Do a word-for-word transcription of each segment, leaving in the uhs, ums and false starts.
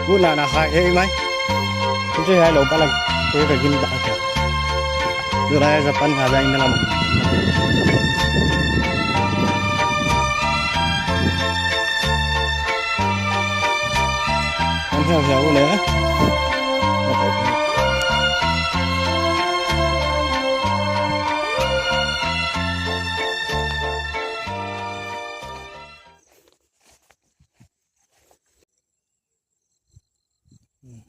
Ku na na hai hei mai. Ku je hai lo pa lang. Ku ka gim ba ka. Ku lai Japan ka jai na lam. Kan hiau hiau le. Hmm.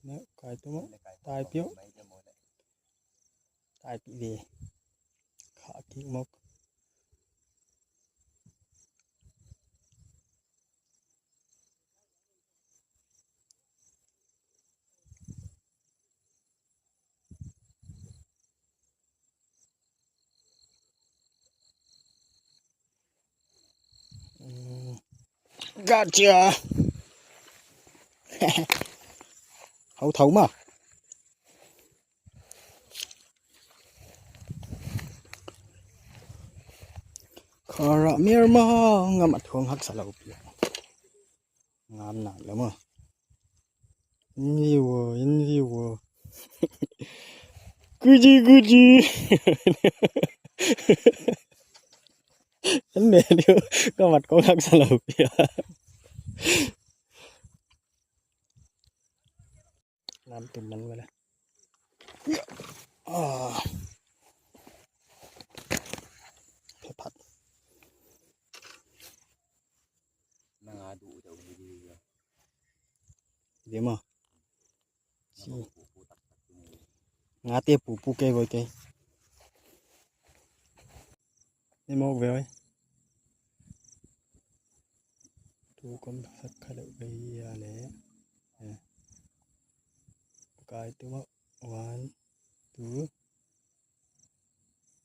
Na, kai tu mo. Tai piu. Tai pi ve. Kha ki mok. Mm. Gotcha. Hau thau ma. Khara mer ma ngam a thuang haksa lou pia. Ngam nak lou ma. In view, in view. Kuji, kuji. An me diu, ka mat kong haksa lou pia. Lam tum man wala. Ah. Phe phat. Nang a du dau ni di. Di ma. Si. Nga te pu pu ke voi ke. Ni mok ve oi. Tu kom sak kha deuh ve a le. Eh. Kai tu ma. One, two.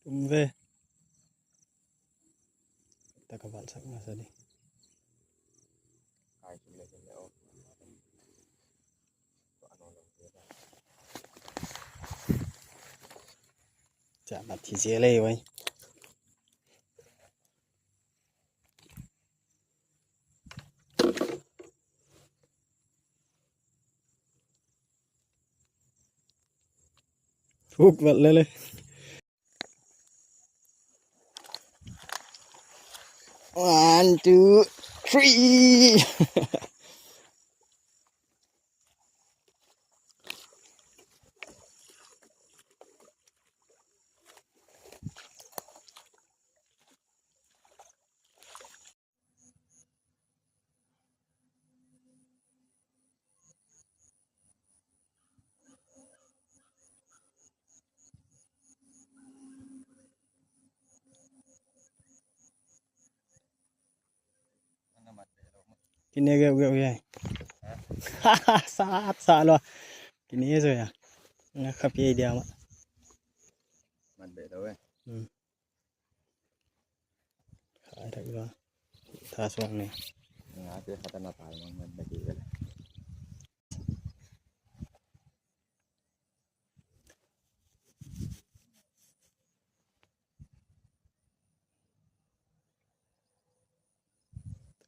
Tum ve. Ta ka val sak masa di. Cha mat thi zel ei vai. Hook vat lele. One, two, three. Kine ge ge ge. Sat sa lo. Kine zo ya. Nga khapi dia ma. Mat be lo eh. Hmm. Khai thak ba. Tha suang ne. Nga te khata na tai mang man na ki le.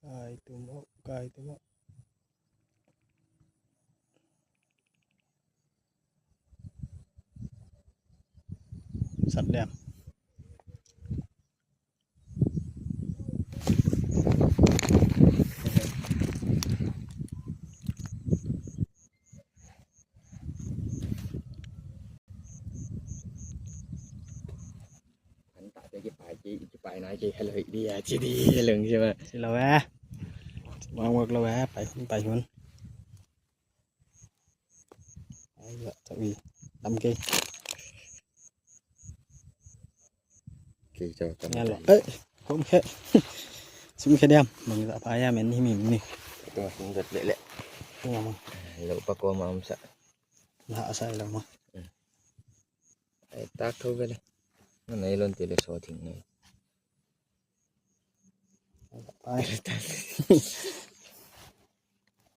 Kai tu mo, kai tu mo. Sat liam. Kan ta te ki pai ki, ki pai na ki hello hi dia chi di lung chi ma. Chi lo eh. Mang wak lo eh, pai hun, pai hun. Ai ya, ta wi. Tam ke. Ke cho tam. Ya lo. Eh, kom khe. Sum khe diam. Mang ta pa ya men ni mi ni. Tu sum dat le le. Ya ma. Lo pa ko ma um sa. Na sa lo ma. Hmm. Ai, tak thou ve le. Na nai lon te le so thing ne. Ai.